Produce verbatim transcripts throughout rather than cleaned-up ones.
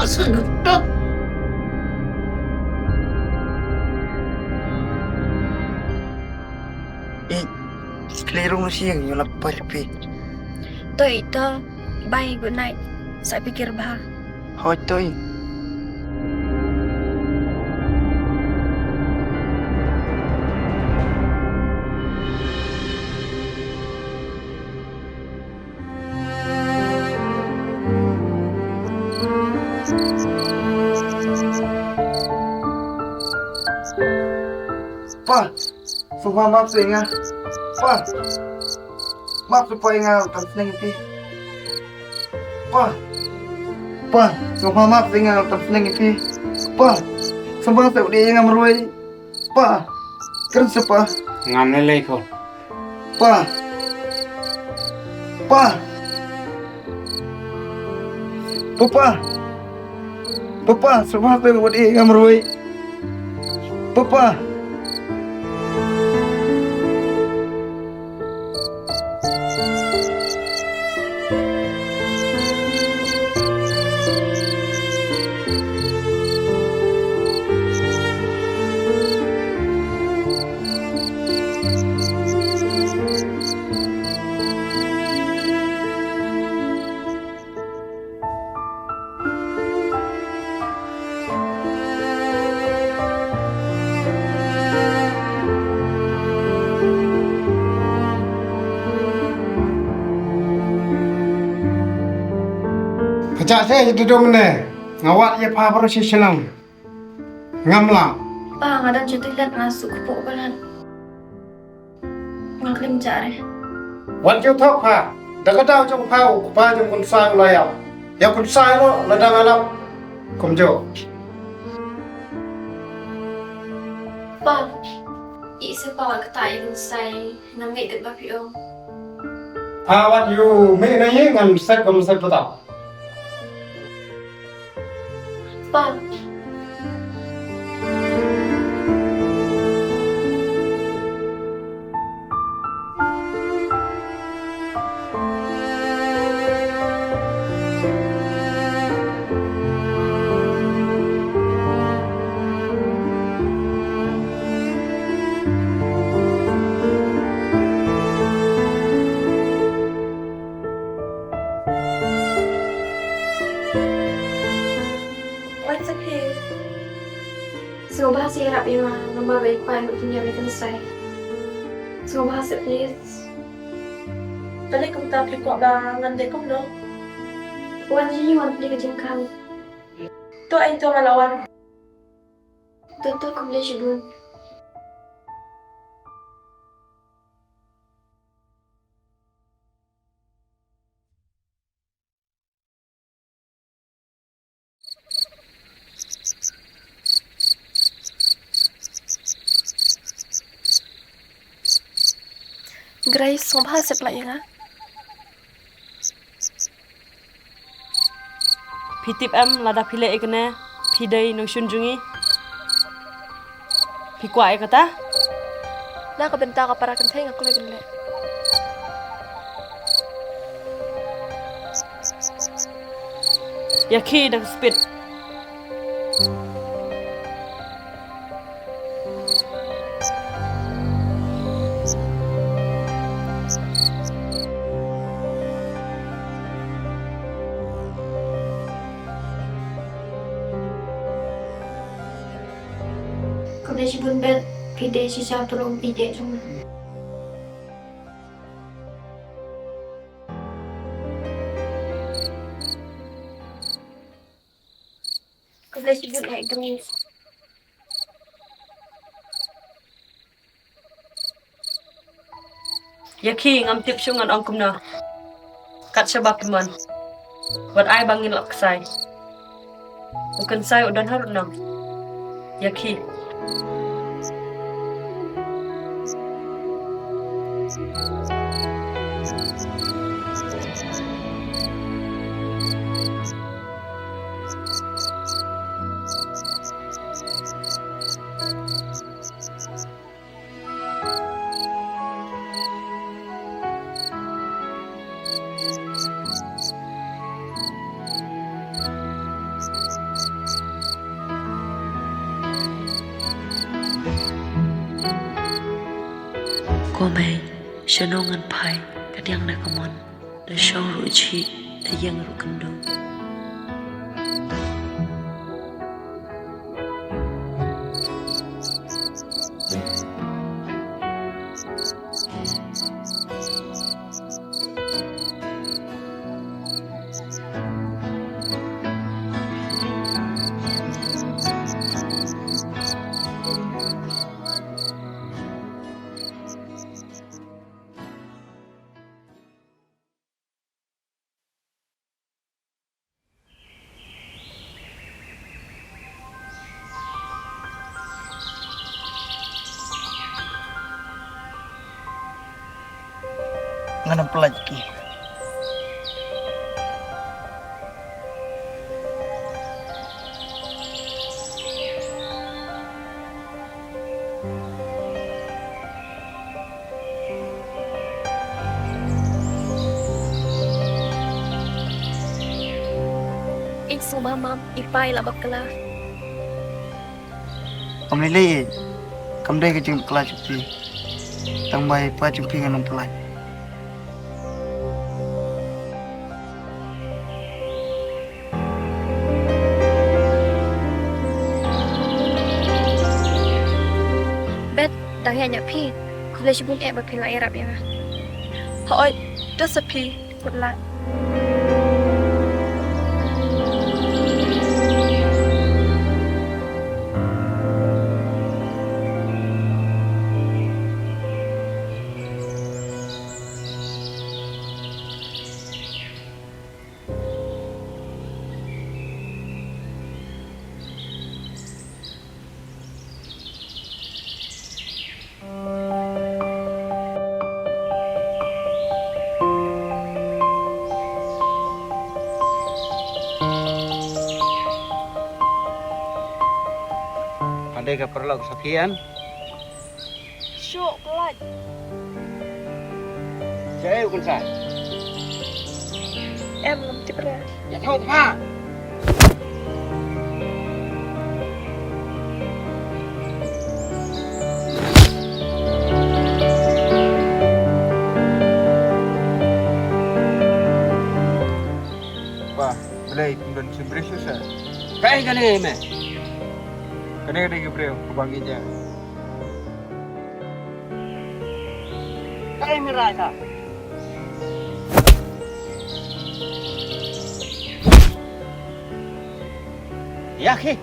I kli rung shi yang yulap parpi. Toi to, bye, good night. Sa pikir bha. Hoi toi. Pa, sngewbha map ïa nga. Pa, map ïa nga, tang sneng ïa phi. Pa, pa, sngewbha map ïa nga, tang sneng ïa phi. Pa, sngewbha sa u dei ïa nga marwei. Pa, kren sa pa. Ngam lei lei ko. Pa. Pa. Papa. Papa, sngewbha phi wat ïa nga marwei. Papa. Pha jah seh sha dudung ne, nga wad ïa pha baroh shi shnong. Ngam lah. Pa, nga dang ju toilet, nga shu kpoh palat. Nga klim jah re. Wan ju thok pha. Da ka daw jong pha u kpa jong Khun Sai u la ïap. Ïa Khun Sai ruh lada nga lap kumjuh. Pa, ïa sa pa kata ïa Khun Sai, ngam ngeit kat ba phi ong. Pha wat ïa u mih na ïing, ngan set kum set patap. Pa. Wan sa phi. Sngewbha sa ïarap ïa nga namar ba i pa i mut ki ïa me kynsai. Sngewbha sa please. Balei kumta phi kwah ba ngan dei kumno? Wan hi wan plie ka jingkhang. To ai to nga la wan. To to khublei shibun. Grace, sngewbha sep lah ïa nga. Phi tip em, lada phi leh ïa kane, phi dei nongshun jong ngi. Phi kwah ïa kata? Na ka bynta ka para kynthei nga kloi ban leh. Ïa khie da ka speed. Khublei shibun Bet, phi dei shisha u tyrwa phi dei jong nga. Khublei shibun eh Grace. Ïa khie ngam tip shuh ngan ong kumno. Kat shaba phi mon. Wat ai ba ngin lap ksai. U kynsai u don harud nong. Ïa khie. Ko mei, shano ngan phai, ka diang ne ka mon, da shong ruh jhi, da ïeng ruh kynduh. Ngan ym pyllait ki. Ïeit sngewbha mam, i pa i la bakla. Ym lei lei, kam dei ka jingbakla jong phi. Tang ba i pa jong phi ngan ym pyllait. Bet, dang ïaid ñiah phi. Khublei shibun eh ba phi la ïarap ïa nga. Hooid, to sa phi, good luck. Hadei ka paralok sa phi ïa. Shuh, pyllait. Shaei u Khynsan? Em, ngam tip re. Ïa thaw tha. Ba, balei kum don shim briew shuh shuh? Kaei kane me? Kane ka dei ka briew kaba ngi ïa. Kaei me rai ka? Ïa khi.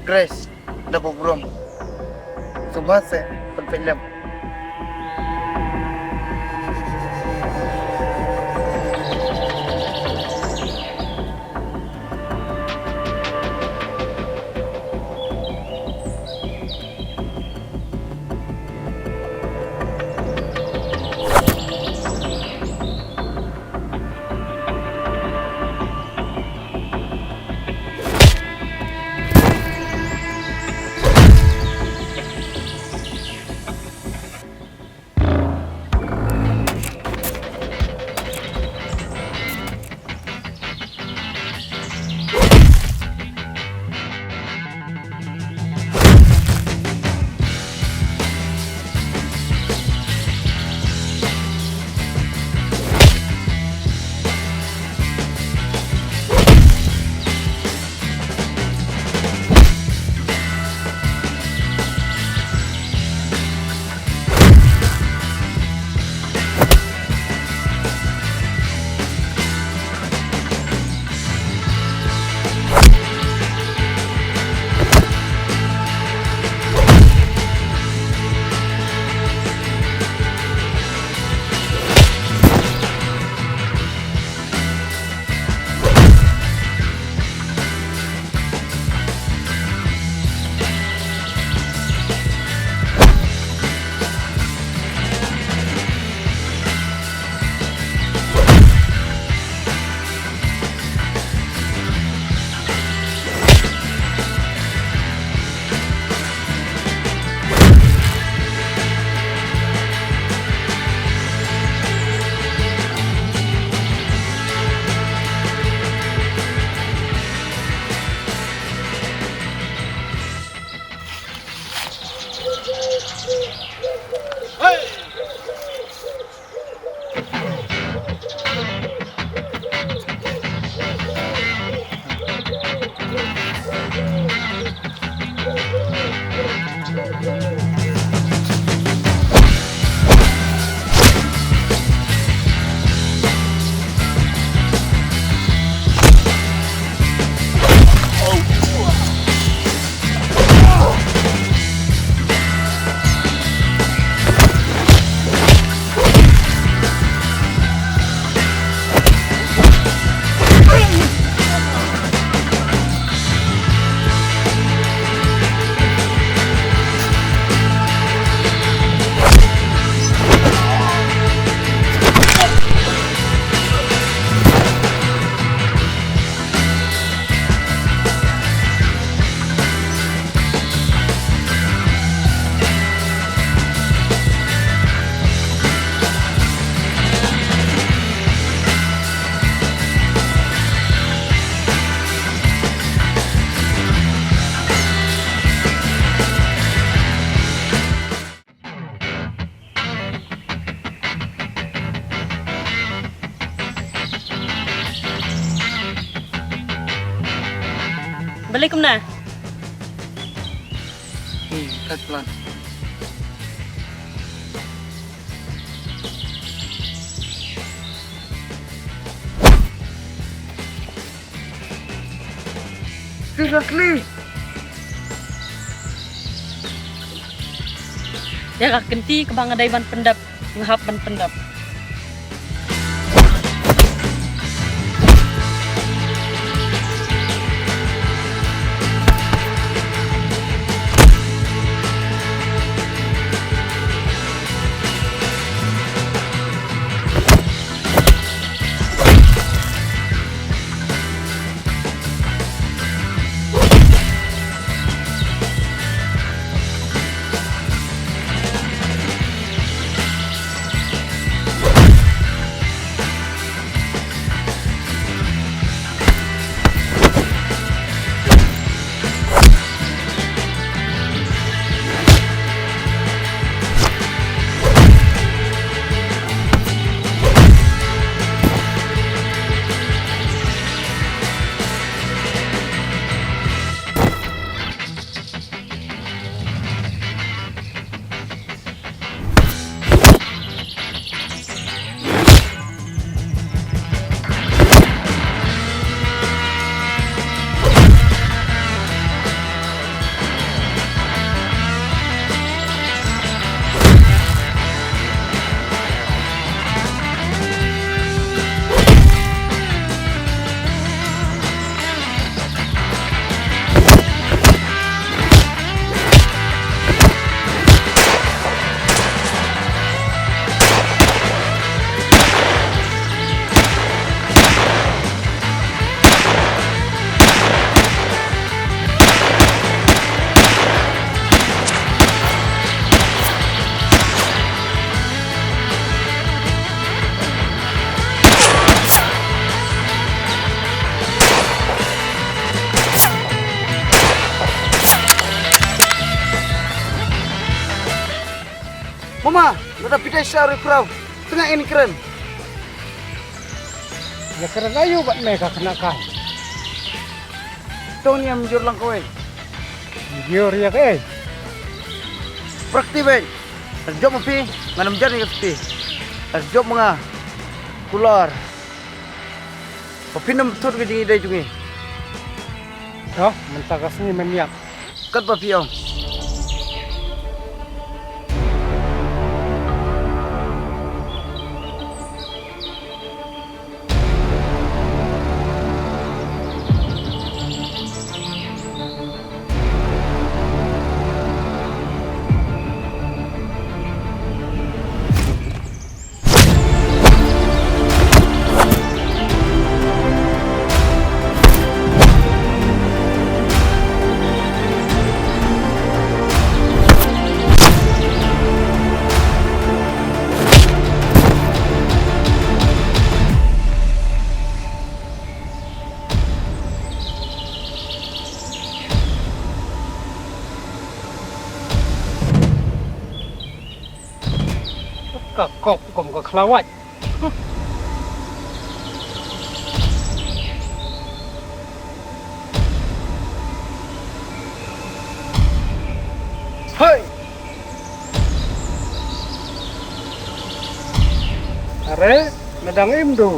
Grace, da burom. Sngewbha seh pynpeit lem. Alaikum na. Hmm, kat plan. Seriously? Ïa ka kynti kaba nga dei ban pyndep, nga hap ban pyndep. Mama, lada phi dei sha ri khraw, tnga in kren. Ïa kren aïu bad me ka khynnah kai? To ngin ïa mynjur lang kawei. Mynjur ïa kaei? Prakti bad. Ar jop ma phi, ngan ym jan ïa phi. Ar jop ma nga. Kular. Ba phin ym thut ka jingïadei jong ngi. To, mynta ka sngi men ïap. Katba phi ong. Ka kop kum ka khlawait. Hei! Are, me dang im du.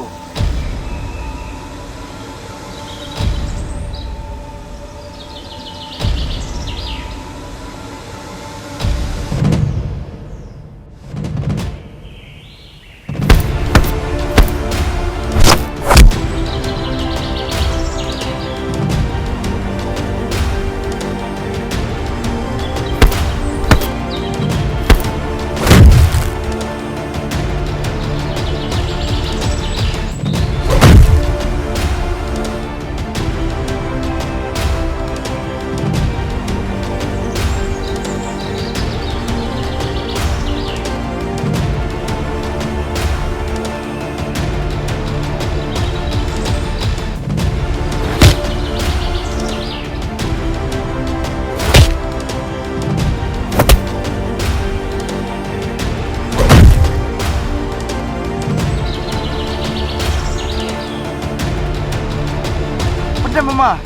Pynte mama.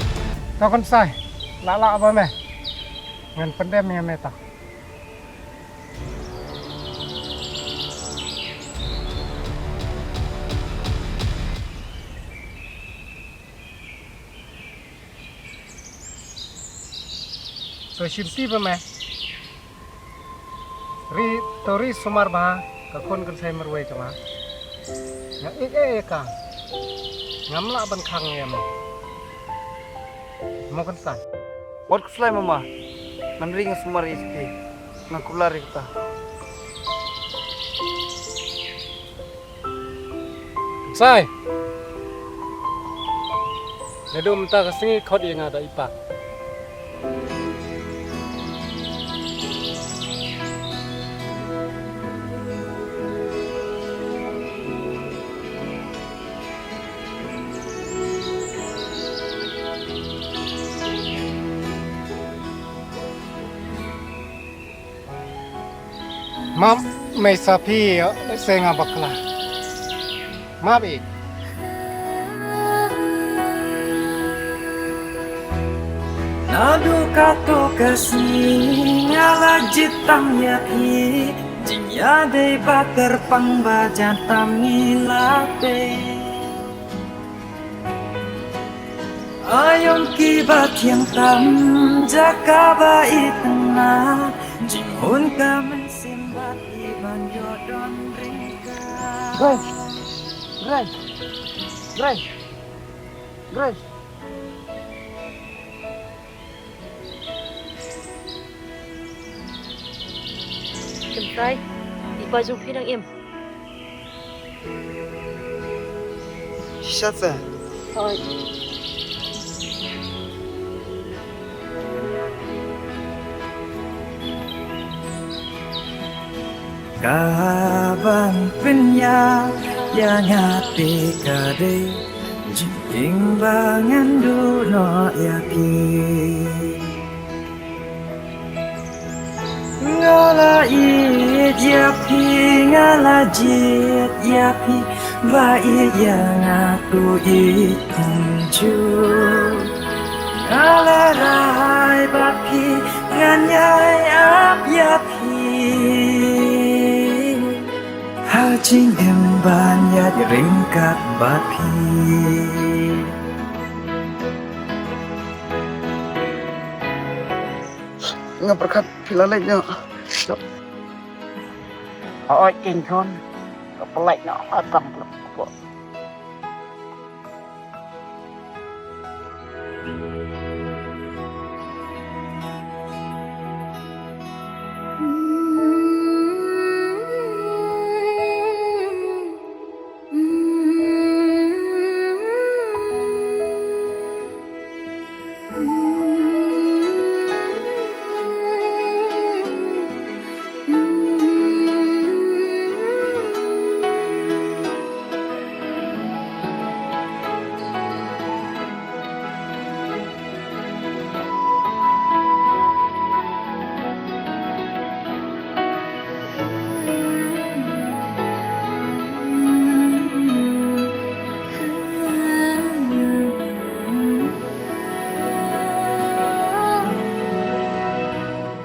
Ka khun sai. Lah lah ba me. Ngan pyndem ïa me ta. To shim ti ba me. Ri to ri sumar ba ka khun kan sai marwei jong nga. Nga ik eh ka. Ngam lah ban khang ïa me. Mo kan sa. Wat khuslai mama. Ngan ring sumar ïa ti. Ngan kular ïa ta. Sai. Naduh mynta ka sngi khot ïa nga da i pa. Map, mei sa phi, eh, se nga bakla. Map i. Naduh kato ka sngi nga la jied tam ïa phi, jingïadei ba kyrpang ba jan tam ngi la tei. Aïom kiba thiang tam jaka ba itynnat, jinghun ka mynsiem bad i ban ïoh don ryngkat. Grace, Grace, Grace, Grace. Kynthei, i pa jong phi dang im. Shisha te. Hooid. Kaban pynïap ïa nga te ka dei jingtieng ba ngan duh noh ïa phi. Nga la ïeit ïa phi, nga la jied ïa phi, ba ïeit ïa nga to ïeit kumjuh. Nga la rai bad phi, ngan ïai ap ïa phi. Ha jingim ban ïaid ryngkat bad phi. Nga pyrkhat phi la leit noh. Hooid, kin khun. Ka pynlait noh ha tang pynlait.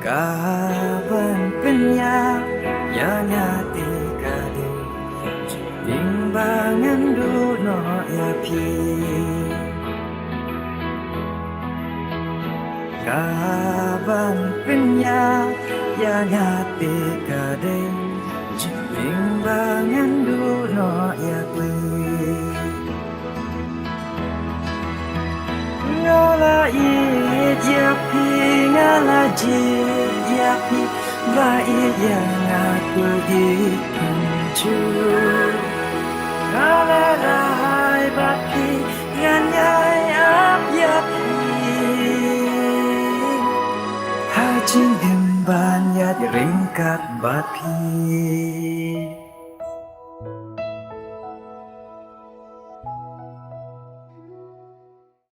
Kaban pynïap ïa nga te ka dei jingtieng ba ngan duh noh ïa phi. Kaban pynïap ïa nga te ka dei jingtieng ba ngan duh noh ïa phi. Nga la ïeit ïa phi, nga la jied ïa phi, ba ïeit ïa nga to ïeit kumjuh. Nga la rai bad phi, ngan ïai ap ïa phi. Ha jingim ban ïaid ryngkat bad phi.